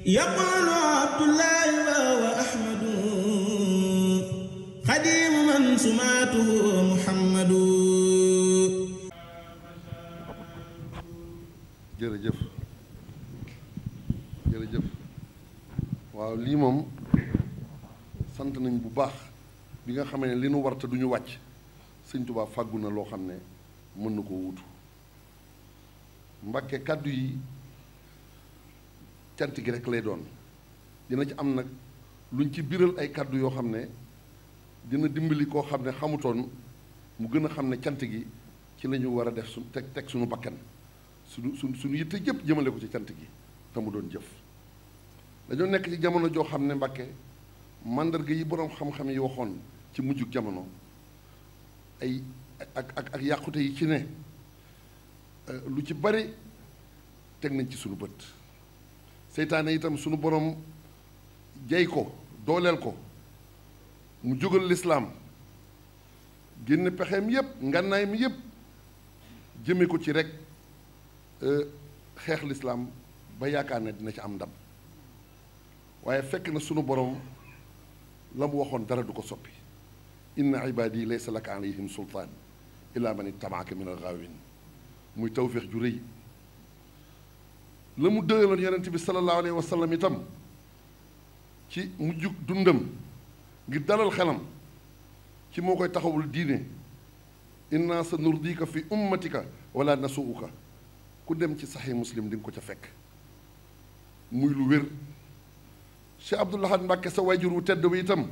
يقول عبد الله وهو أحمد خديم من سماته محمد. jërëjëf jërëjëf waaw lii moom sant nañ bu baax bi nga xamee ne li nu war te du ñu wàcc sëñ Tuubaa fàggu na loo xam ne mën na koo wutu. Mbàkke kàddu yi cant gi rek lay doon, dina ci am nag luñ ci biral ay kàddu yoo xam ne dina dimbali koo xam ne xamutoon mu gën a xam ne cant gi ci la ñu war a def su teg suñu bakkan suñu yitte jëpp jëmale ko ci cant gi te mu doon jëf. dañoo nekk ci jamono joo xam ne Mbàkke màndarga yi boroom xam-xam yi waxoon ci mujjug jamono ay ak yàqute yi ci ne lu ci bari teg nañ ci sunu bët. seytaane itam sunu borom jey ko dooleel ko mu jógal lislaam génn pexeem yépp ngànnaay mi yépp jëme ko ci rek xeex lislaam ba yaakaar ne dina ci am ndam, waaye fekk na sunu borom la mu waxoon dara du ko soppi. inna ibaadi laysa laka alayhim sultaan illa man ittabaaka min al-ghaawin. muy tawféex ju rëy la mu dëgaloon yonent bi sallallahu alayhi wa sallam itam ci mujjug dundam ngir dalal xelam ci moo koy taxawul diine. inna sa nurdika fi ummatika wala nasuuka. ku dem ci saxi muslim di nga ko ca fekk muy lu wér. Cheikh Abdoul Ahad Mbàkke sa wayjur wu tedd bi itam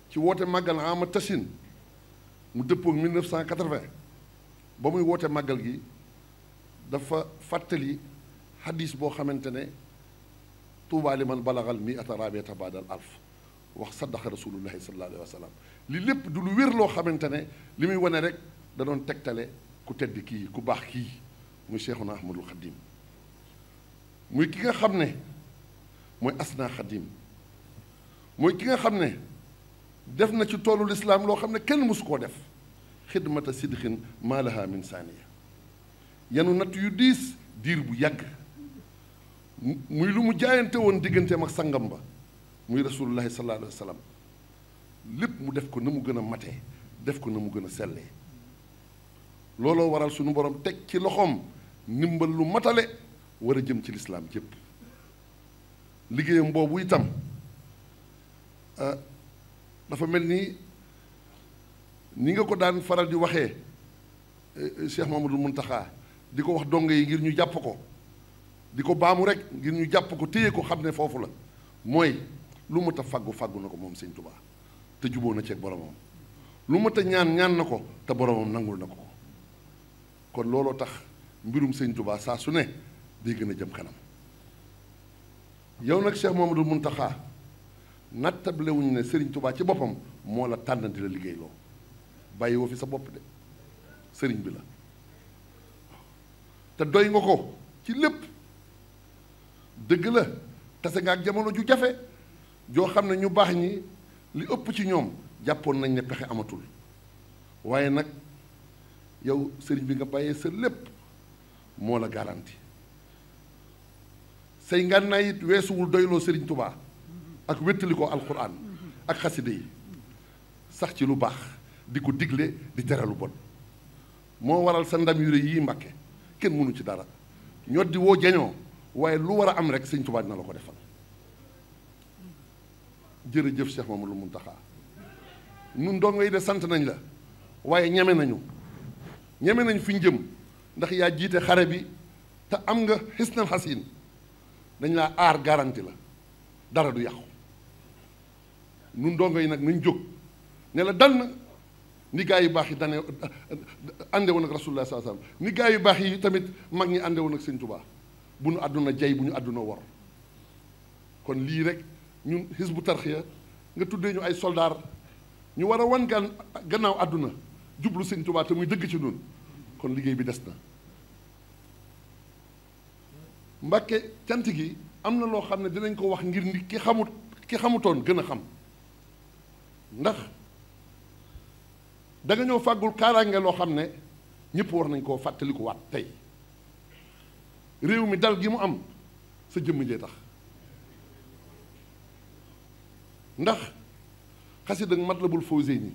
ci woote màggal ama tashin mu dëppoog 1980 ba muy woote màggal gi dafa fàttali xadis boo xamante ne tuubaa liman balagal mi'ata rabiata baadal alf wax saddaqa rasulullahi sallallahu alayhi wa sallam. li lépp du lu wér loo xamante ne li muy wane rek da doon tegtale ku tedd kii ku baax kii muy Cheikhuna Ahmadul Xadim, muy ki nga xam ne mooy asna xadim, mooy ki nga xam ne def na ci toolu lislaam loo xam ne kenn mësu koo def. xidmata sidxin maa laha min saaniya. yanu natt yu diis diir bu yàgg muy lu mu jaayante woon digganteem ak sangam ba muy rasulullahi sallallahu alayhi wa sallam. lépp mu def ko na mu gën a matee, def ko na mu gën a sellee. looloo waral sunu borom teg ci loxoom ndimbal lu matale war a jëm ci lislaam jëpp. liggéeyam boobu itam dafa mel ni nga ko daan faral di waxee Cheikh Mamadou Muntaxa di ko wax dongo yi ngir ñu jàpp ko, di ko baamu rek ngir ñu jàpp ko téye ko xam ne foofu la. mooy lu mat a faggu na ko moom sëñ Tuubaa te juboo na ceeg boromam. lu mat a ñaan na ko te boromam nangul na ko. kon looloo tax mbirum sëñ Tuubaa saa su ne day gën a jëm kanam. yow nag Cheikh Mamadou Muntaxa nattablewuñ ne sëriñ Tuubaa ci boppam moo la tànn di la liggéeyloo. bàyyi woo fi sa bopp de, sëriñ bi la te doy nga ko ci lépp. dëgg la tase nga ak jamono ju jafe joo xam ne ñu baax ñi li ëpp ci ñoom jàppoon nañ ne pexe amatul, waaye nag yow sëriñ bi nga bàyyee sa lépp moo la garanti. say ngànnaay it weesuwul doyloo sëriñ Tuubaa ak wéttali ko alxuraan ak xaside yi, sax ci lu baax di ko digle di tere lu bon. moo waral sa ndam yu rëy yii Mbàkke kenn mënu ci dara. ñoo di woo jañoo waaye lu war a am rek sëñ Tuubaa dina la ko defal. jërëjëf Cheikh Mamadou Muntaxa. nun ndongo yi de sant nañ la waaye ñeme nañu fi ñu jëm ndax yaa jiite xare bi te am nga xisnal xasin. dañ laa aar garanti la dara du yàqu. nun ndongo yi nag nañ jóg ne la dann ni gaa yu baax yi dane ànde woon ak rasulullah sallallahu alayhi wasallam, ni gaa yu baax yi tamit mag ñi ànde woon ak sëñ Tuubaa. bu nu àdduna jay, bu ñu àdduna wor. kon lii rek ñun Hizbut Tarqiyyah nga tuddee ñu ay soldaar ñu war a wan gannaaw àdduna jublu sëñ Tuubaa te muy dëgg ci noonu. kon liggéey bi des na. Mbàkke cant gi am na loo xam ne dinañ ko wax ngir ni ki xamutoon gën a xam. ndax da nga ñëw fàggul kaaraange loo xam ne ñëpp war nañ koo fàttaliku waat tey. réew mi dal gi mu am sa jëmm jee tax. ndax xasida Matlabul Fawzeyni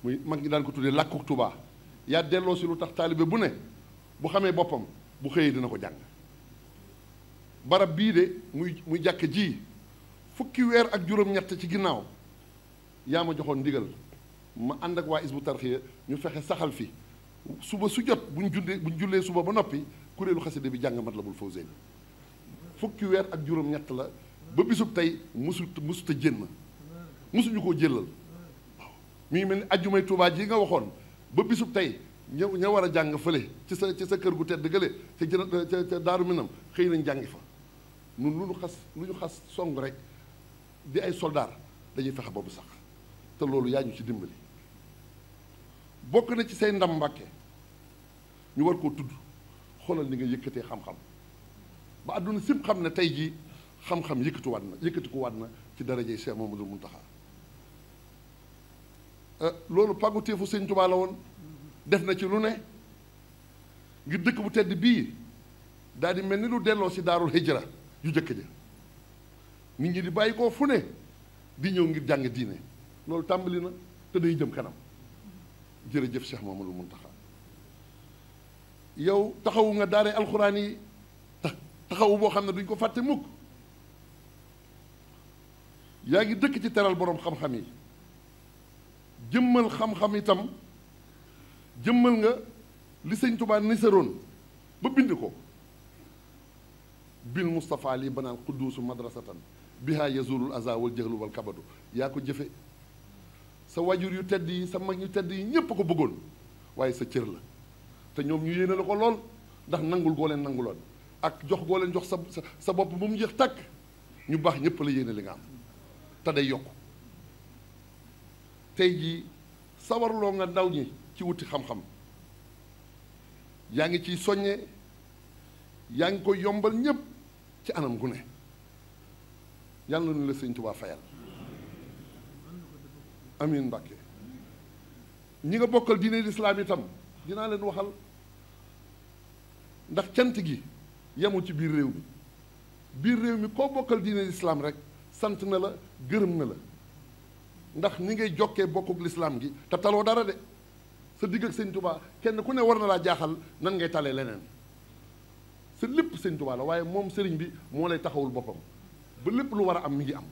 muy mag ñi daan ko tuddee làkku Tuubaa yaa delloo si lu tax taalibe bu ne bu xamee boppam bu xëyee dina ko jàng. barab bii de muy jàkk ji fukki weer ak juróom-ñett ci ginnaaw yaa ma joxoon ndigal ma ànd ak waa Hizbut Tarqiyyah ñu fexe saxal fi suba su jot buñ jullee suba ba noppi kuréelu xasida bi jàng Matlabul Fawzeyni fukki weer ak juróom-ñett la ba bisub tey musut a jénn musuñu koo jëlal waaw mi ngi mel ni ajjumay Tuubaa ji nga waxoon ba bisub tey ña war a jàng fële ci sa kër gu tedd gële ca Daaru Minam xëy nañ jàngi fa nun lu ñu xas song rek di ay soldaar dañuy fexe boobu sax te loolu yaa ñu ci dimbali bokk na ci say ndam Mbàkke ñu war koo tudd xoolal ni nga yëkkatee xam-xam ba àdduna sim xam ne tey jii xam-xam yëkkati ko waat na ci darajey Cheikh Mamadou Muntaxa loolu pàgguteefu Sëñ Tuubaa la woon def na ci lu ne ngir dëkk bu tedd bii daal di mel ni lu delloo si daarul hijra yu jëkk ja nit ñi di bàyyi koo fu ne di ñëw ngir jàng diine loolu tàmbali na te day jëm kanam jërëjëf Cheikh Mamadou Muntaxa yow taxawu nga daare alxuraan yi taxawu boo xam ne duñ ko fàtte mukk yaa ngi dëkk ci teral boroom xam-xam yi jëmmal xam-xam itam jëmmal nga li Sëñ Tuubaa nisaroon ba bind ko bil Mustafa li banaan qudduusu madrasatan biha yazulul aza wal jahlu wal kabadu yaa ko jëfe sa wajur yu tedd yi sa mag yu tedd yi ñépp a ko bëggoon waaye sa cër la te ñoom ñu yéene la ko lool ndax nangul goo leen nanguloon ak jox goo leen jox sa bopp ba mu jeex tàkk ñu baax ñépp la yéene li nga am te day yokk tey jii sawarloo nga ndaw ñi ci wuti xam-xam yaa ngi ciy soññe yaa ngi koy yombal ñépp ci anam gu ne yàlla na la Sëñ Tuubaa fayal amiin Mbàkke ñi nga bokkal diine lislaam itam dinaa leen waxal ndax cant gi yemul ci biir réew mi koo bokkal diine lislaam rek sant na la gërëm na la ndax ni ngay jokkee bokkuk lislaam gi te taloo dara de sa digg ak Sëñ Tuubaa kenn ku ne war na laa jaaxal nan ngay talee leneen sa lépp Sëñ Tuubaa la waaye moom sëriñ bi moo lay taxawul boppam ba lépp lu war a am mi ngi am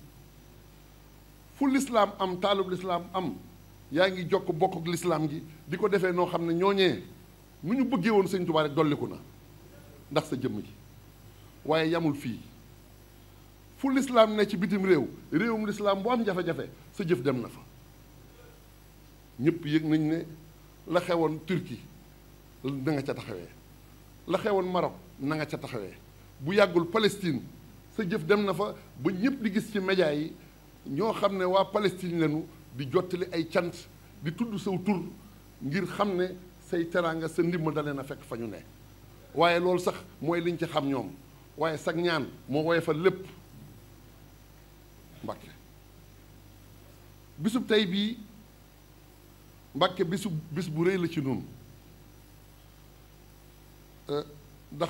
fu lislaam am taalub lislaam am yaa ngi jokk bokkuk lislaam gi di ko defee noo xam ne ñooñee nu ñu bëggee woon Sëñ Tuubaa rek dolliku na ndax sa jëmm ji waaye yamul fii fu lislaam ne ci bitim réewum lislaam bu am jafe-jafe sa jëf dem na fa ñëpp yëg nañ ne la xewoon Turquie na nga ca taxawee la xewoon Maroc na nga ca taxawee bu yàggul Palestine sa jëf dem na fa ba ñëpp di gis ci média yi ñoo xam ne waa Palestine lañu di jottali ay cant di tudd saw tur ngir xam ne say teraanga sa ndimbal dalee na fekk fa ñu ne waaye loolu sax mooy liñ ci xam ñoom waaye sag ñaan moo woyofal lépp Mbàkke bisub tey bii Mbàkke bis bu rëy la ci noonu ndax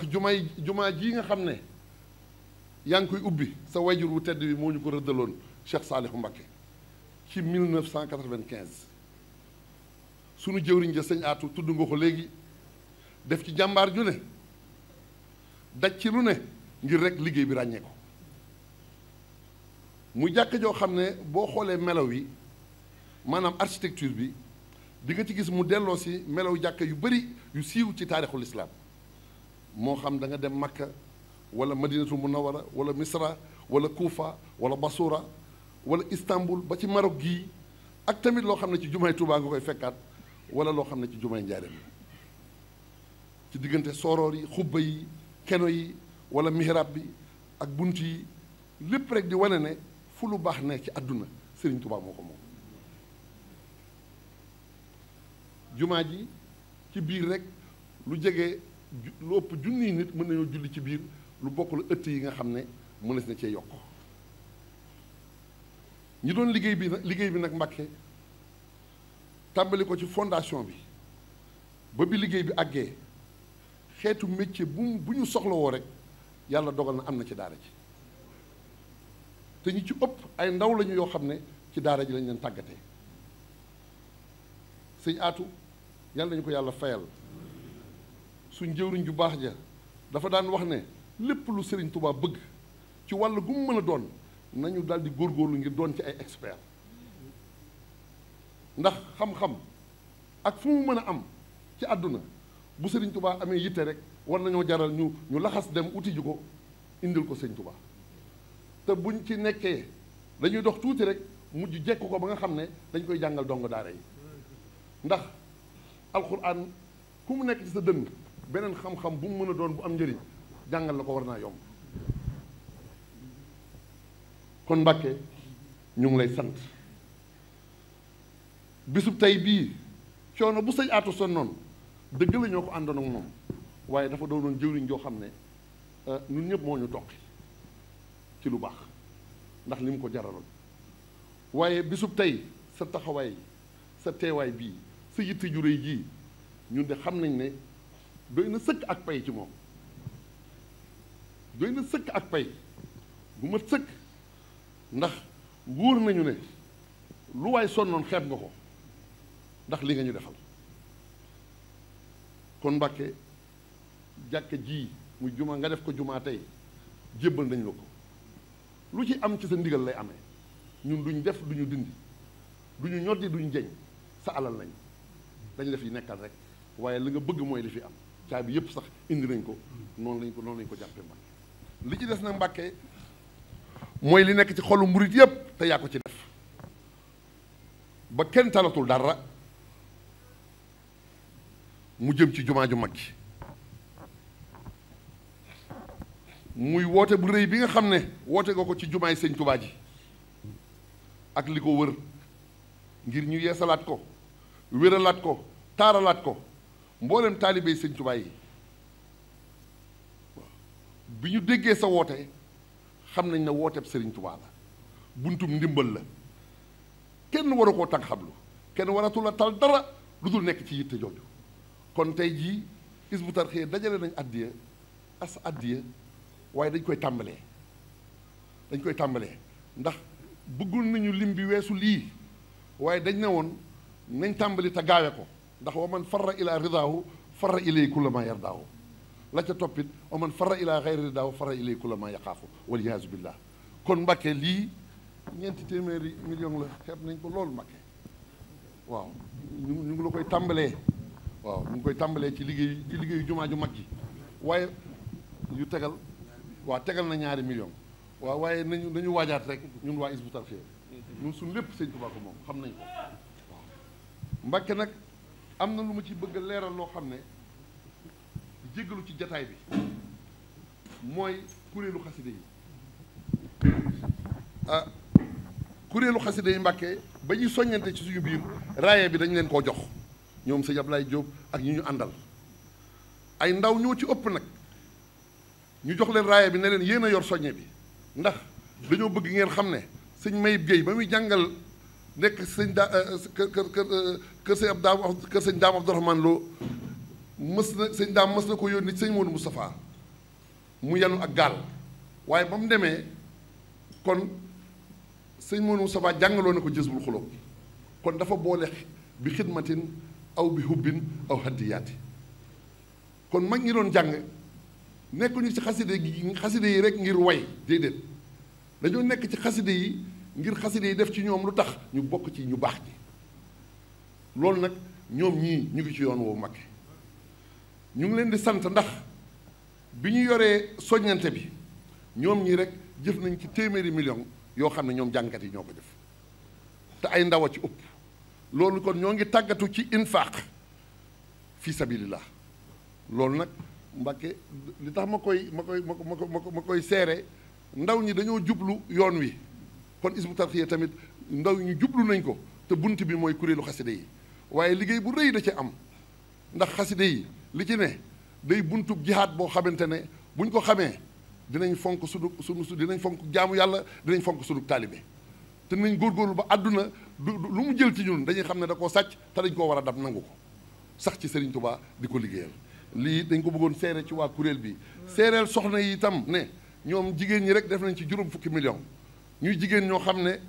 jumaa ji nga xam ne yaa ngi koy ubbi sa wayjur wu tedd bi moo ñu ko rëddaloon Cheikh Saalihu Mbàkke ci 1995 sunu jëwriñ ja sëñ Aatu tudd nga ko léegi def ci jàmbaar ju ne daj ci lu ne ngir rek liggéey bi ràññee ko mu jàkk joo xam ne boo xoolee melaw yi maanaam architecture bi di nga ci gis mu delloo si melaw jàkk yu bari yu siiw ci taarixul islaam moo xam da nga dem Makka wala Madinatul Munawwara wala Misra wala Kuufa wala Basura wala Istanbul ba ci Maroc gii ak tamit loo xam ne ci jumaay Tuubaa nga koy fekkaat wala loo xam ne ci jumaay Njaaréem ci diggante sooroor yi xubba yi keno yi wala mihrab bi ak bunt yi lépp rek di wane ne fu lu baax ne ci àdduna Sëriñ Tuubaa moo ko moom jumaa ji ci biir rek lu jege lu ëpp junniy nit mën nañoo julli ci biir lu bokkul ëtt yi nga xam ne mënees na cee yokk ñi doon liggéey bi nag Mbàkke tàmbali ko ci fondation bi ba bi liggéey bi àggee xeetu métier bu ñu soxlawoo rek yàlla dogal na am na ci daara ji te ñi ci ëpp ay ndaw lañu yoo xam ne ci daara ji lañ leen tàggatee. sëñ Aatu yàlla nañu ko yàlla fayal suñ jëwriñ ju baax ja dafa daan wax ne lépp lu Sëriñ Tuubaa bëgg ci wàll gu mu mën a doon nañu daal di góorgóorlu ngir doon ci ay expert ndax xam-xam ak fu mu mën a am ci àdduna bu Sëriñ Tuubaa amee yitte rek war nañoo jaral ñu laxas dem uti ji ko indil ko Sëriñ Tuubaa te buñ ci nekkee dañuy dox tuuti rek mujj jekk ko ba nga xam ne dañ koy jàngal dong daara yi ndax alxuraan ku mu nekk ci sa dënn beneen xam-xam bu mu mën a doon bu am njëriñ jàngal la ko war naa yomb kon Mbàkke ñu ngi lay sant bisub tey bii coono bu sëñ Aatu sonnoon dëgg la ñoo ko àndoon ak moom waaye dafa doonoon jëwriñ joo xam ne ñun ñëpp moo ñu toqi ci lu baax ndax li mu ko jaraloon waaye bisub tey sa taxawaay sa teewaay bii sa yitte ju réy jii ñun de xam nañ ne doy na sëkk ak pay ci moom doy na sëkk ak pay bu mat sëkk ndax wóor nañu ne lu waay sonnoon xeeb nga ko ndax li nga ñu defal kon Mbàkke jàkka ji muy juma nga def ko jumaa tey jébbal nañ la ko lu ci am ci sa ndigal lay amee ñun duñ def duñu dindi duñu ñoddi duñu jeñ sa alal lañ dañ la fi nekkal rek waaye li nga bëgg mooy li fi am caabi yépp sax indi nañ ko noonu lañ ko jàppee Mbàkke li ci des nag Mbàkke mooy li nekk ci xolu murit yépp te yaa ko ci def ba kenn talatul dara mu jëm ci jumaa ju mag ji muy woote bu rëy bi nga xam ne woote nga ko ci jumaay sëñ Tuubaa ji ak li ko wër ngir ñu yeesalaat ko wéralaat ko taaralaat ko mboolem taalibey sëñ Tuubaa yi bi ñu déggee sa woote xam nañ ne wooteeb sëriñ Tuubaa la buntum ndimbal la kenn waru koo tàng xablu kenn waratul a tal dara lu dul nekk ci yitte jooju kon tey jii Hizbut Tarqiyyah dajale nañ addiya addiya waaye dañ koy tàmbalee ndax bëggul nañu lim bi weesu lii waaye dañ ne woon nañ tàmbali te gaawe ko ndax wa man farra ila ridaahu farra ilay kulla ma yardaahu la ca toppit wa man farra ila xayri ridaahu farra ilay kulla ma yaqaafu waliyaasu billah kon Mbàkke lii ñeenti téeméeri million la xeeb nañ ko loolu Mbàkke waaw ñu ngi la koy tàmbalee waaw ñu ngi koy tàmbalee ci liggéeyu jumaa ju mag ji waaye yu tegal na ñaari million waaw waaye nañu waajaat rek ñun waa Hizbut Tarqiyyah ñun suñ lépp sëñ Tuubaa ko moom xam nañ ko waaw Mbàkke nag am na lu ma ci bëgg a leeral loo xam ne jéggalu ci jataay bi mooy kuréelu xaside yi kuréelu xaside yi Mbàkke ba ñuy soññante ci suñu biir raaye bi dañ leen koo jox ñoom sëñ Ablaye Diop ak ñi ñu àndal ay ndaw ñoo ci ëpp nag ñu jox leen raaye bi ne leen yéen a yor soññe bi ndax dañoo bëgg ngeen xam ne sëñ Mayib Guèye ba muy jàngal nekk sëñ kër sëñ Daam Abdourahmane Lo sëñ Daam mës na ko yónni sëñ Modou Moustapha mu yanu ak gaal waaye ba mu demee kon sëñ Modou Moustapha jàngaloo na ko Jazbul Xulóob kon dafa boole bi xidmatin aw bi hubbin aw haddiyaati kon mag ñi doon jàng nekkuñu ci xaside yi rek ngir way déedéet dañoo nekk ci xaside yi ngir xaside yi def ci ñoom lu tax ñu bokk ci ñu baax ji loolu nag ñoom ñii ñu ngi ci yoon woowu Mbàkke ñu ngi leen di sant ndax bi ñu yoree soññante bi ñoom ñii rek jëf nañ ci téeméeri million yoo xam ne ñoom jàngkat yi ñoo ko def te ay ndaw a ci ëpp loolu kon ñoo ngi tàggatu ci infaq fi sabilillah loolu nag Mbàkke li tax ma koy seere ndaw ñi dañoo jublu yoon wi kon Hizbut Tarqiyyah tamit ndaw ñi jublu nañ ko te bunt bi mooy kuréelu xaside yi waaye liggéey bu rëy da ci am ndax xaside yi li ci ne day buntub jihaad boo xamante ne buñ ko xamee dinañ fonk dinañ fonk jaamu yàlla dinañ fonk sunu taalibe te nañ góorgóorlu ba àdduna lu mu jël ci ñun dañuy xam ne da koo sàcc te dañ koo war a dab nangu ko sax ci Serigne Touba di ko liggéeyal lii dañ ko bëggoon seere ci waa kuréel bi seereel soxna yi itam ne ñoom jigéen ñi rek def nañ ci juróom fukki million ñuy jigéen ñoo xam ne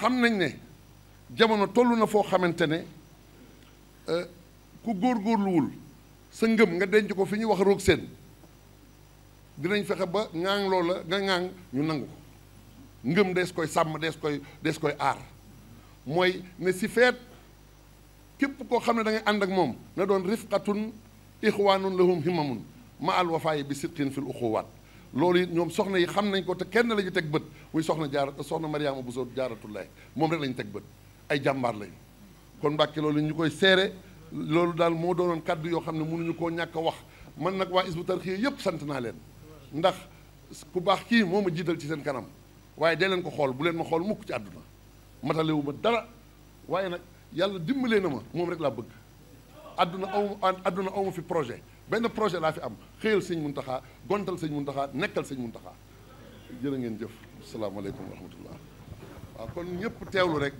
xam nañ ne jamono toll na foo xamante ne ku góorgóorluwul sa ngëm nga denc ko fi ñuy wax roog seen dinañ fexe ba ŋaang loola nga ŋaang ñu nangu ko ngëm dees koy sàmm dees koy aar mooy ne si feet képp koo xam ne da ngay ànd ak moom na doon rifqatun ixwaanun lahum himamun ma al wafaayi bi sidqin fil uxuwaat loolu it ñoom soxna yi xam nañ ko te kenn la ñu teg bët muy soxna Mariama Bousso Jaaratullaay moom rek la ñu teg bët ay jàmbaar lañu kon Mbàkke loolu ñu koy seere loolu daal moo doonoon kàddu yoo xam ne mënuñu koo ñàkk a wax man nag waa Hizbut Tarqiyyah yëpp sant naa leen ndax ku baax kii moo ma jiital ci seen kanam waaye dee leen ko xool bu leen ma xool mukk ci àdduna matalewu ma dara waaye nag yàlla dimbalee na ma moom rek laa bëgg àdduna aw ma fi projet benn projet laa fi am xëyal sëñ Muntaxa gontal sëñ Muntaxa nekkal sëñ Muntaxa jërë ngeen jëf asalaamaaleykum wa rahmatullah waaw kon ñëpp teewlu rek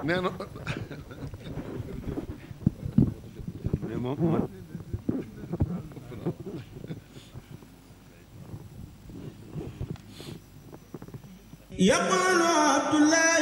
nee na يقول عبد الله